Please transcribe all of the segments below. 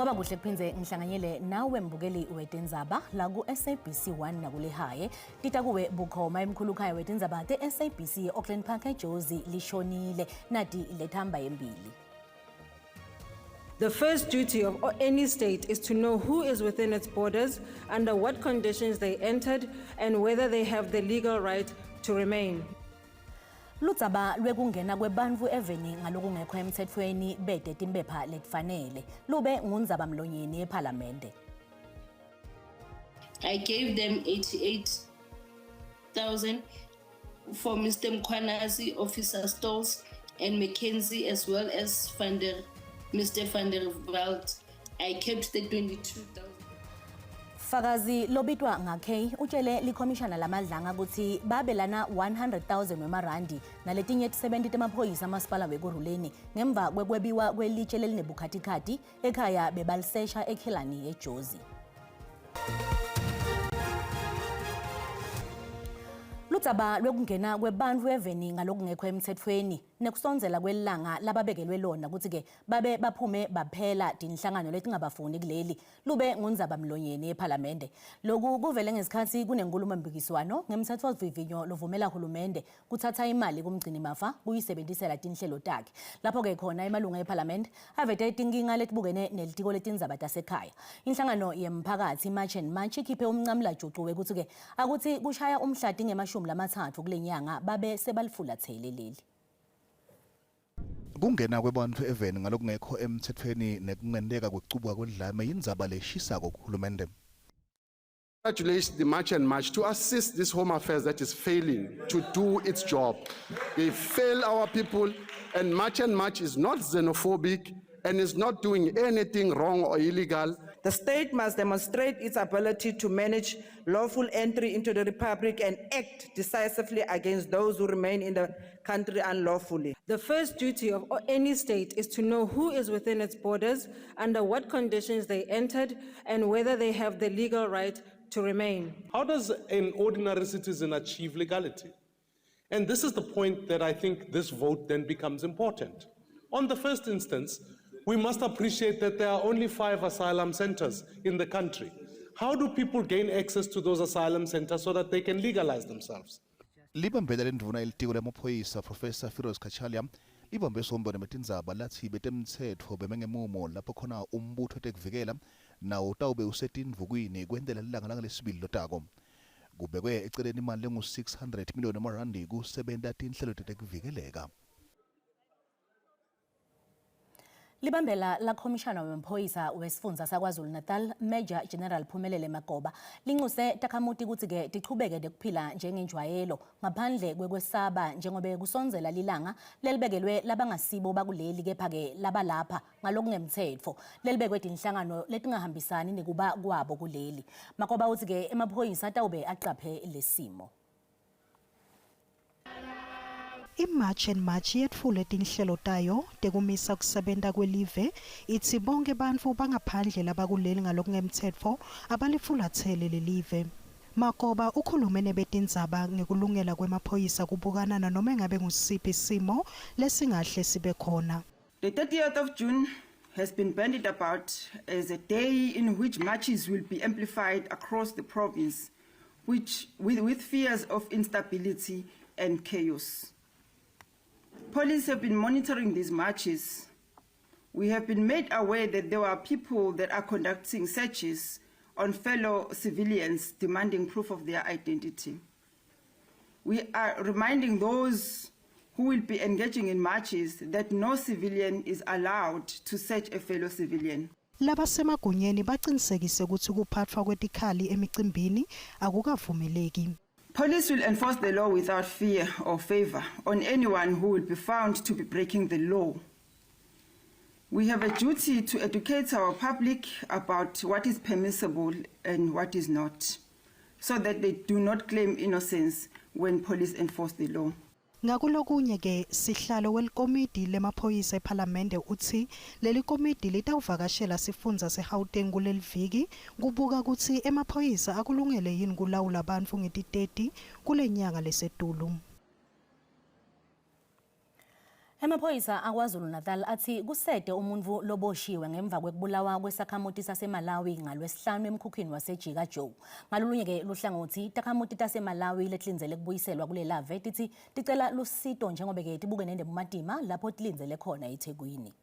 Kwaba kuhle kuphindze ngihlanganyele nawe mbukeli wetindzaba la ku-SABC 1 nakulehaye. Tita kuwe bukhoma emkhulukhaya wetindzaba te-SABC e-Auckland Park eJozi lishonile nati lethamba yembili. The first duty of any state is to know who is within its borders, under what conditions they entered, and whether they have the legal right to remain. Ludzaba lwekungena kwebantfu eveni ngalokungekho emtsetfweni bete timpepha letifanele lube ngundzabamlonyeni ephalamende. I gave them 88,000 for Mr. Mkhwanazi, Officer Stolz, and McKenzie, as well as Van der, Mr. Van der Walt. I kept the 22,000. Fakazi lobitwa nga-K utshele likhomishana laMadlanga kutsi babelana 100,000 wemarandi naletinye tisebenti temaphoyisa amasipala weKurhuleni ngemva kwekwebiwa kwelitshe lelinebukhatikhathi ekhaya bebalisesha eKhilani yeJozi. Ludzaba lwekungena kwebantfu eveni ngalokungekho emtsetfweni nekusondzela kwelanga lababekelwe lona kutsi-ke babe baphume baphela tinhlangano letingabafuni kuleli lube ngundzabamlonyeni ephalamende. Loku kuvele ngesikhatsi kunenkhulumompikiswano ngemtsetfosivivinyo lovumela hulumende kutsatsa imali kumgcinimafa kuyisebentisela tinhlelo takhe. Lapho-ke khona emalunga ephalamende avete tinkinga letibukene nelitiko letindzaba tasekhaya. Inhlangano yemphakatsi March and March ikhiphe umncamlajucu wekutsi-ke akutsi kushaya umhlati ngemashumi lamatsatfu kule nyanga babe sebalifulatsele leli. Kungena kwebantfu eveni ngalokungekho emtsetfweni nekungenteka kwekucubuka kwedlame yindzaba leshisako kuhulumende. Congratulate the March and March to assist this Home Affairs that is failing to do its job. They fail our people, and March and March is not xenophobic and is not doing anything wrong or illegal. The state must demonstrate its ability to manage lawful entry into the Republic and act decisively against those who remain in the country unlawfully. The first duty of any state is to know who is within its borders, under what conditions they entered, and whether they have the legal right to remain. How does an ordinary citizen achieve legality? And this is the point that I think this vote then becomes important. On the first instance, we must appreciate that there are only 5 asylum centers in the country. How do people gain access to those asylum centers so that they can legalize themselves? Libambela lendvuna yelitiko lemaphoyisa Professor Firoz Cachalia libambe sombono metindzaba latsi betemtsetfo beme ngemumo lapho khona umbutfo wetekuvikela nawo utawube usetindvukwini kwentela lilanga langalesibili lotako. Kubekwe eceleni imali lengu-600 million emarandi kusebenta tinhlelo tetekuvikeleka. Libambela lakhomishana wemaphoyisa wesifundza saKwaZulu-Natal Major General Phumelele Magoba linxuse takhamuti kutsi-ke tichubeke nekuphila njengenjwayelo ngaphandle kwekwesaba njengobe kusondzela lilanga lelibekelwe labangasibo bakuleli kepha-ke labalapha ngalokungemtsetfo lelibekwe tinhlangano letingahambisani nekuba kwabo kuleli. Makoba utsi-ke emaphoyisa atawube aqaphe lesimo. I-March and March yetfule tinhlelo tayo tekumisa kusebenta kwelive itsi bonkhe bantfu bangaphandle labakuleli ngalokungemtsetfo abalifulatsele lelive. Magoba ukhulume nebetindzaba ngekulungela kwemaphoyisa kubukana nanome ngabe ngusiphi simo lesingahle sibe khona. The 30th of June has been bandied about as a day in which marches will be amplified across the province, which, with, with fears of instability and chaos. Police have been monitoring these marches. We have been made aware that there are people that are conducting searches on fellow civilians demanding proof of their identity. We are reminding those who will be engaging in marches that no civilian is allowed to search a fellow civilian. Labasemagunyeni bacinisekise kutsi kuphatfwa kwetikhali emicimbini akukavumeleki. Police will enforce the law without fear or favor on anyone who will be found to be breaking the law. We have a duty to educate our public about what is permissible and what is not, so that they do not claim innocence when police enforce the law. Ngakulokunye ke, sihlalo welikomidi lemaphoyisa ephalamende utsi lelikomidi litawuvakashela sifundza seGauteng kuleliviki kubuka kutsi emaphoyisa akulungele yini kulawula bantfu ngetiteti kulenyanga lesetulu. Emaphoyisa aKwaZulu-Natal athi kusede umuntfu loboshiwe ngemva kwekubulawa kwesakhamuti saseMalawi ngalwesihlanu emkhukhwini waseJika Joe. Ngalolunye-ke luhlangothi, takhamuti taseMalawi letilindzele kubuyiselwa kulelave titsi ticela lusito njengobe-ke tibuke nendebumatima lapho tilindzele khona eThekwini.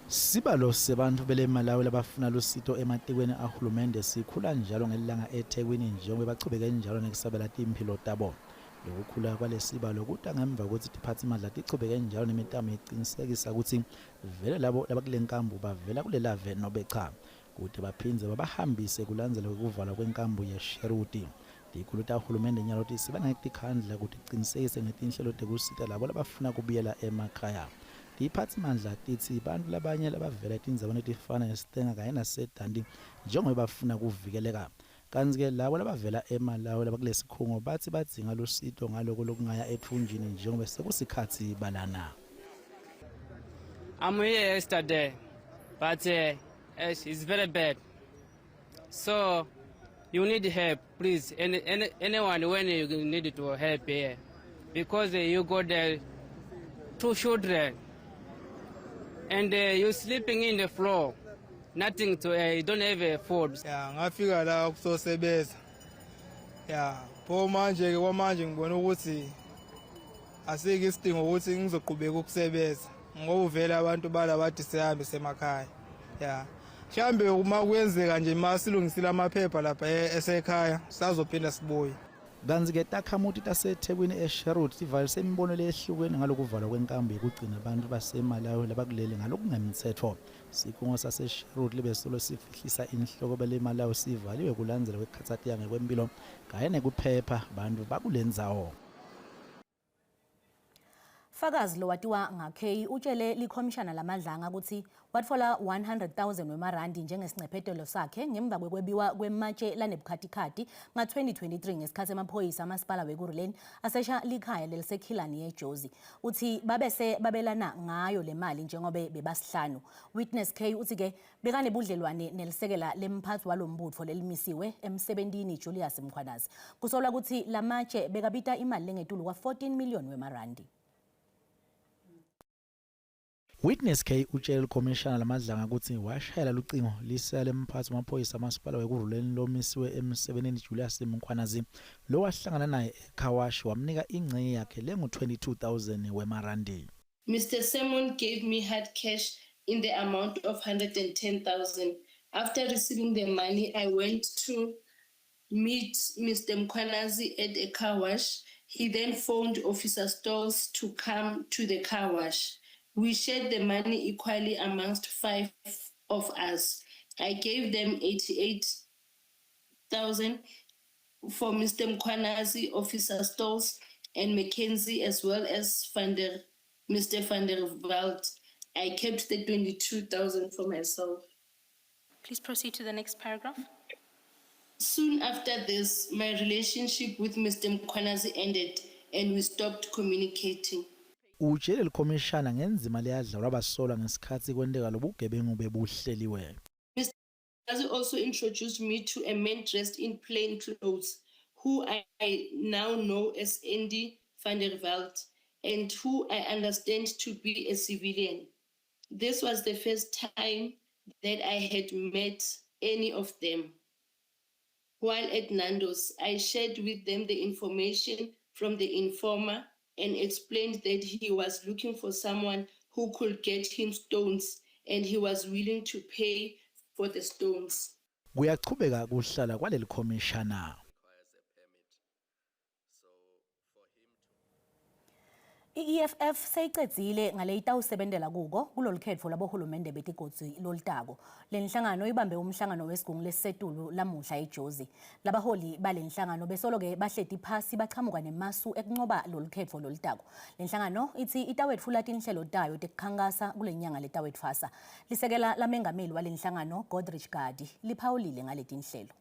Sibalo sebantfu beleMalawi labafuna lusito ematikweni ahulumende sikhula njalo ngelilanga eThekwini njengoba bachubeke njalo nekusabela timphilo tabo. Lokukhula kwalesibalo kuta ngemva kwekutsi tiphatsimandla tichubeke njalo nemitamo yekucinisekisa kutsi vele labo labakulenkambu bavela kulelave nobe cha, kute baphindze babahambise kulandzela kwekuvalwa kwenkambu yeSherwood. Tikhulu tahulumende nyalo tisebenta ngekutikhandla kute ticinisekise ngetinhlelo tekusita labo labafuna kubuyela emakhaya. Tiphatsimandla titsi bantfu labanye labavela etindzaweni letifana neStanger kanye naseDundee njengobe bafuna kuvikeleka. Kantsi-ke labo labavela eMalawi labakulesikhungo batsi badzinga lusito ngaloko lokungaya etfunjini njengobe sekusikhatsi balana. I'm here yesterday, but it's very bad. So you need help, please. Anyone when you need to help here, because you got the two children and you sleeping in the floor. Nothing to, you don't have a food. Ya ngafika la kuzosebenza. Ya pho manje ke kwamanje ngibona ukuthi asike isidingo ukuthi ngizoqhubeka ukusebenza ngoba uvele abantu bala bathi sihambe semakhaya. Ya mhlambe uma kuyenzeka nje masilungisile amaphepha lapha esekhaya sazophinda sibuye. Kantsi-ke takhamuti taseThekwini eSherwood tivalise imibono leyehlukene ngalokuvalwa kwenkambu yekugcina bantfu baseMalawi labakuleli ngalokungemtsetfo. Sikhungo saseSherwood libesolo sifihlisa inhloko beleMalawi sivaliwe kulandzela kwekukhatsateka ngekwempilo kanye nekuphepha bantfu bakulendzawo. Fakazi lowatiwa ngaK utshele likhomishana laMadlanga kutsi watfola 100,000 wemarandi njengesincephetelo sakhe ngemva kwekwebiwa kwematshe lanebukhatikhathi nga-2023 ngesikhathi emaphoyisa amasipala weKurhuleni asesha likhaya leliseKillarney eJozi. Uthi babese babelana ngayo le mali njengobe bebasihlanu. Witness K uthi-ke bekanebudlelwane nelisekela lemphathi walombutfo lelimisiwe emsebentini Julius Mkhwanazi. Kusolwa kutsi lamatshe bekabita imali lengetulu kwa-14 million wemarandi. Witness K utshele likhomishana laMadlanga kutsi washayela lucingo lisela lemphathi wamaphoyisa amasipala weKurhuleni lomisiwe emsebentini Julius Mkhwanazi lowahlangana naye ecar wash wamnika ingcenye yakhe lengu-22,000 wemarandi. Mr. Simon gave me hard cash in the amount of 110,000. After receiving the money, I went to meet Mr. Mkhwanazi at a car wash. He then phoned Officer Stolz to come to the car wash. We shared the money equally amongst five of us. I gave them 88,000 for Mr. Mkhwanazi, Officer Stolz, and Mackenzie, as well as Mr. Van der Walt. I kept the 22,000 for myself. Please proceed to the next paragraph. Soon after this, my relationship with Mr. Mkhwanazi ended and we stopped communicating. Utshele likhomishana ngenzima leyadlalwa abasolwa ngesikhatsi kwenteka lobugebengu bebuhleliwe. Mr. Mkhwanazi also introduced me to a man dressed in plain clothes, who I now know as Andy van der Walt, and who I understand to be a civilian. This was the first time that I had met any of them. While at Nando's, I shared with them the information from the informer and explained that he was looking for someone who could get him stones and he was willing to pay for the stones. Kuyachubeka kuhlala kwaleli khomishana. I-EFF seyicedzile ngale itawusebentela kuko kulolukhetfo labohulumende betigodzi lolutako. Lenhlangano ibambe umhlangano wesigungu lesisetulu lamuhla eJozi. Labaholi balenhlangano besolo-ke bahleti phasi bachamuka nemasu ekuncoba lolukhetfo lolutako. Lenhlangano itsi itawetfula tinhlelo tayo tekukhankasa kulenyanga letawetfwasa. Lisekela lamengameli walenhlangano Godrich Gardee liphawulile ngaletinhlelo.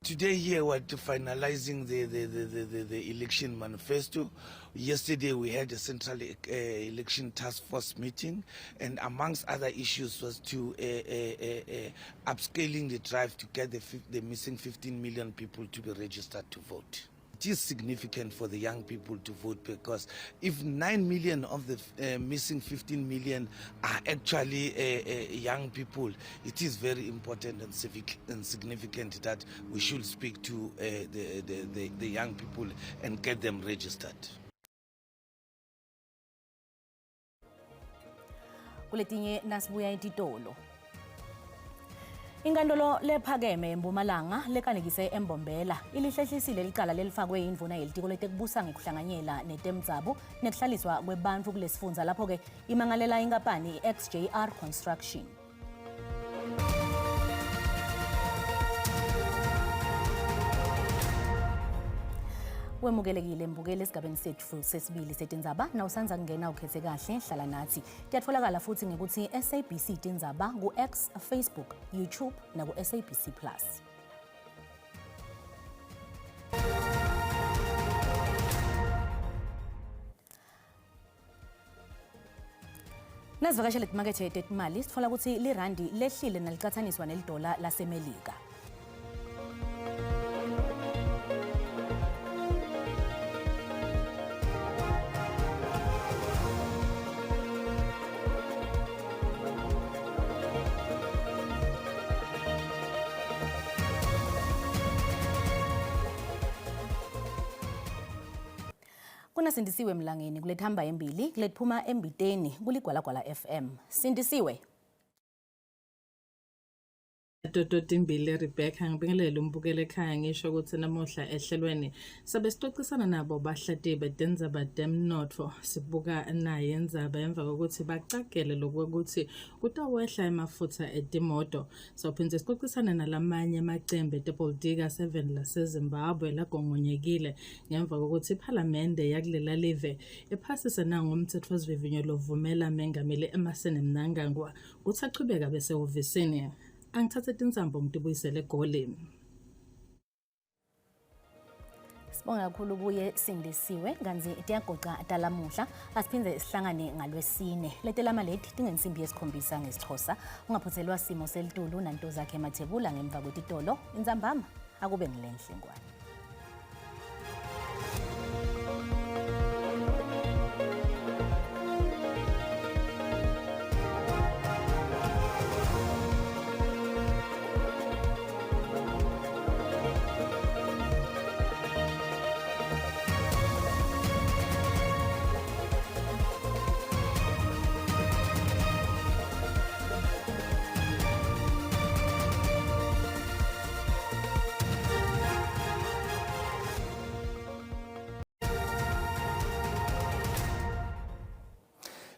Today here we're finalizing the election manifesto. Yesterday we had a central election task force meeting, and amongst other issues was to upscaling the drive to get the missing 15 million people to be registered to vote. It is significant for the young people to vote because if 9 million of the missing 15 million are actually young people, it is very important and, civic and significant that we should speak to the young people and get them registered. Kuletinye nasibuya etitolo. Inkantolo lephakeme eMpumalanga lekanekise eMbombela ilihlehlisile licala lelifakwe indvuna yelitiko letekubusa ngekuhlanganyela netemdzabu nekuhlaliswa kwebantfu kulesifundza, lapho-ke imangalela inkampani i-XJR Construction. Wemukelekile mbukeli esigabeni sethu sesibili setindzaba. Nawusandza kungena, ukhethe kahle, hlala nathi. Tiyatfolakala futhi ngekuthi SABC Tindzaba ku-X, Facebook, YouTube naku-SABC Plus. Nasivakashele timakethe tetimali, sitfola kutsi lirandi lehlile nalicatsaniswa nelidola laseMelika. Kunasindisiwe Mlangeni kulethamba embili kulethuma embiteni kuligwalagwala FM. Sindisiwe. Tototimbili Rebecca, ngibingelele umbukele ekhaya, ngisho ukuthi namuhla ehlelweni sabe sicocisana nabo bahlati betindzaba temnotfo, sibuka naye indzaba emva kokuthi bacagele lokuthi kutawehla emafutha etimoto. Sawuphindze sicocisane nalamanye emacembe etepolitiki aseveni laseZimbabwe lagongonyekile ngemva kokuthi iphalamende yakulela live iphasise nangumtsetfosivivinyo lovumela Mengameli Emmerson Mnangagwa kutsi achubeke besehhovisini. Angithathe tinsambo ngitibuyisele eGoli. Sibonga kakhulu kuye Sindisiwe. Kantsi tiyagoca talamuhla, asiphindze sihlangane ngalwesine. Letelama leti tingensimbi yesikhombisa ngesiXhosa. Ungaphuthelwa simo selitulu nanto zakhe Mathebula ngemva kwetitolo. Intsambama akube ngilenhle ngwane.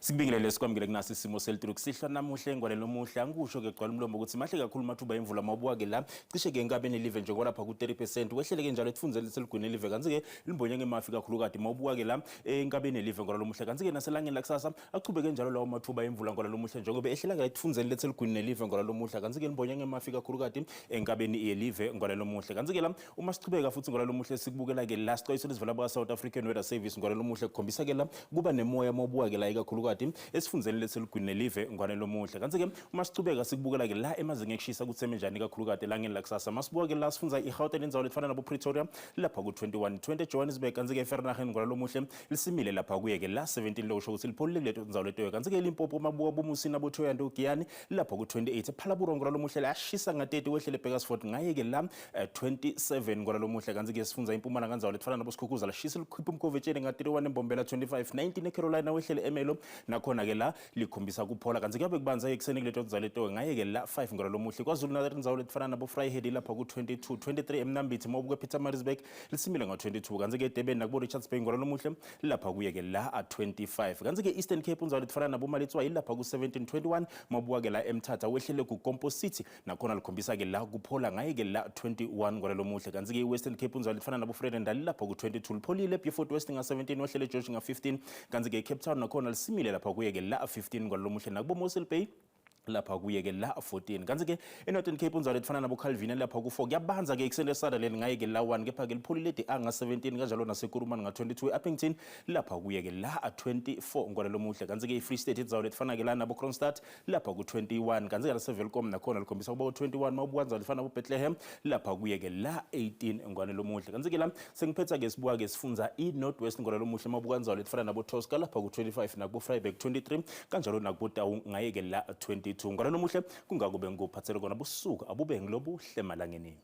Sikubingelele, sikwamukele kunasi isimo selitulu kusihlwa namuhla engwane lomuhla. Angikusho-ke gcwala umlomo ukuthi mahle kakhulu amathuba emvula. Mawubuka-ke la, cishe-ke enkabeni live njengoba lapha ku-30%, wehlele-ke njalo etifundzeni leseligwini live, kantsi-ke limbonye ngemafi kakhulukati mawubuka-ke la enkabeni live ngona lomuhla. Kantsi-ke naselangeni lakusasa achubeke njalo lawo mathuba emvula ngona lomuhla, njengoba ehlela-ke etifundzeni leseligwini nelive ngona lomuhla, kantsi-ke limbonye ngemafi kakhulukati enkabeni yelive ngona lomuhla. Kantsi-ke la uma sichubeka futhi ngona lomuhle, sikubukela-ke la sixwayiso lesivela baka-South African Weather Service ngona lomuhle, kukhombisa-ke la kuba nemoya mawubuka-ke la ikakhulukati esifundzeni leseligwini nelive ngwane lomuhle. Kantsi-ke uma sichubeka sikubukela-ke la emazinga ekushisa kutsi eme njani ikakhulukati elangeni lakusasa, masibuka-ke la sifundza iGauteng, indzawo letifana nabo-Pretoria lapha ku-21 20, eJohannesburg, kantsi-ke eVereeniging ngona lomuhle lisimile lapha kuye-ke la 17, lokusho kutsi lipholile kuleto ndzawo letoyo. Kantsi-ke eLimpopo mabuka boMusina, boThohoyandou, Giyani lapha ku-28, ePhalaborwa ngona lomuhle lashisa nga-30, wehlele eBurgersfort ngaye-ke la 27 ngona lomuhle. Kantsi-ke sifundza iMpumalanga, ndzawo letifana naboSikhukuza lashisa likhipha umkhovetsheni nga-31, eMbombela 25 19, eCarolina wehlele eMelo nakhona-ke la likhombisa kuphola, kantsi kuyabe kubanza ekuseni kuleto ndzawo leto ngaye-ke la 5 ngona lomuhle. KwaZulu Natal indzawo letifana nabo-Vryheid lapha ku-22 23, eMnambithi mawubuka ePietermaritzburg lisimile nga-22, kantsi-ke eDurban nakubo-Richards Bay ngona lomuhle lapha kuye-ke la 25. Kantsi-ke Eastern Cape indzawo letifana naboMaletswai lapha ku-17 21, mawubuka-ke la eMthatha wehlele kuKompo City nakhona likhombisa-ke la kuphola ngaye-ke la 21 ngona lomuhle. Kantsi-ke i-Western Cape indzawo letifana nabo-Vredendal lapha ku-22 lipholile, Beaufort West nga-17, wehlele George nga-15, kantsi-ke eCape Town nakhona lisimile lapha kuye-ke la 15 ngona lomuhle, nakubo Mossel Bay. Lapha kuye ke la 14, kanti ke eNorthern Cape unzalo efana nabo Calvin lapha ku 4. Kuyabanza ke ekuseni eSutherland ngaye ke la 1, kepha ke lipholile de anga 17, kanjalo naseKuruman nga 22, eUpington lapha kuye ke la 24 ngwane lomuhle. Kanti ke iFree State indzawo letifana ke la nabo Kroonstad lapha ku 21, kanti ke naseWelkom nakhona likhombisa kuba 21. Mawubuka indzawo lefana nabo Bethlehem lapha kuye ke la 18 ngwane lomuhle. Kanti ke la sengiphetha ke sibuka ke sifundza iNorth West ngwane lomuhle. Mawubuka indzawo letifana nabo Tosca lapha ku 25, nakubo Vryburg 23, kanjalo nakubo Taung ngaye ke la 22 ngwane lomuhle. Kungakube ngikuphathele kona. Busuku abube ngilobuhle emalangeni.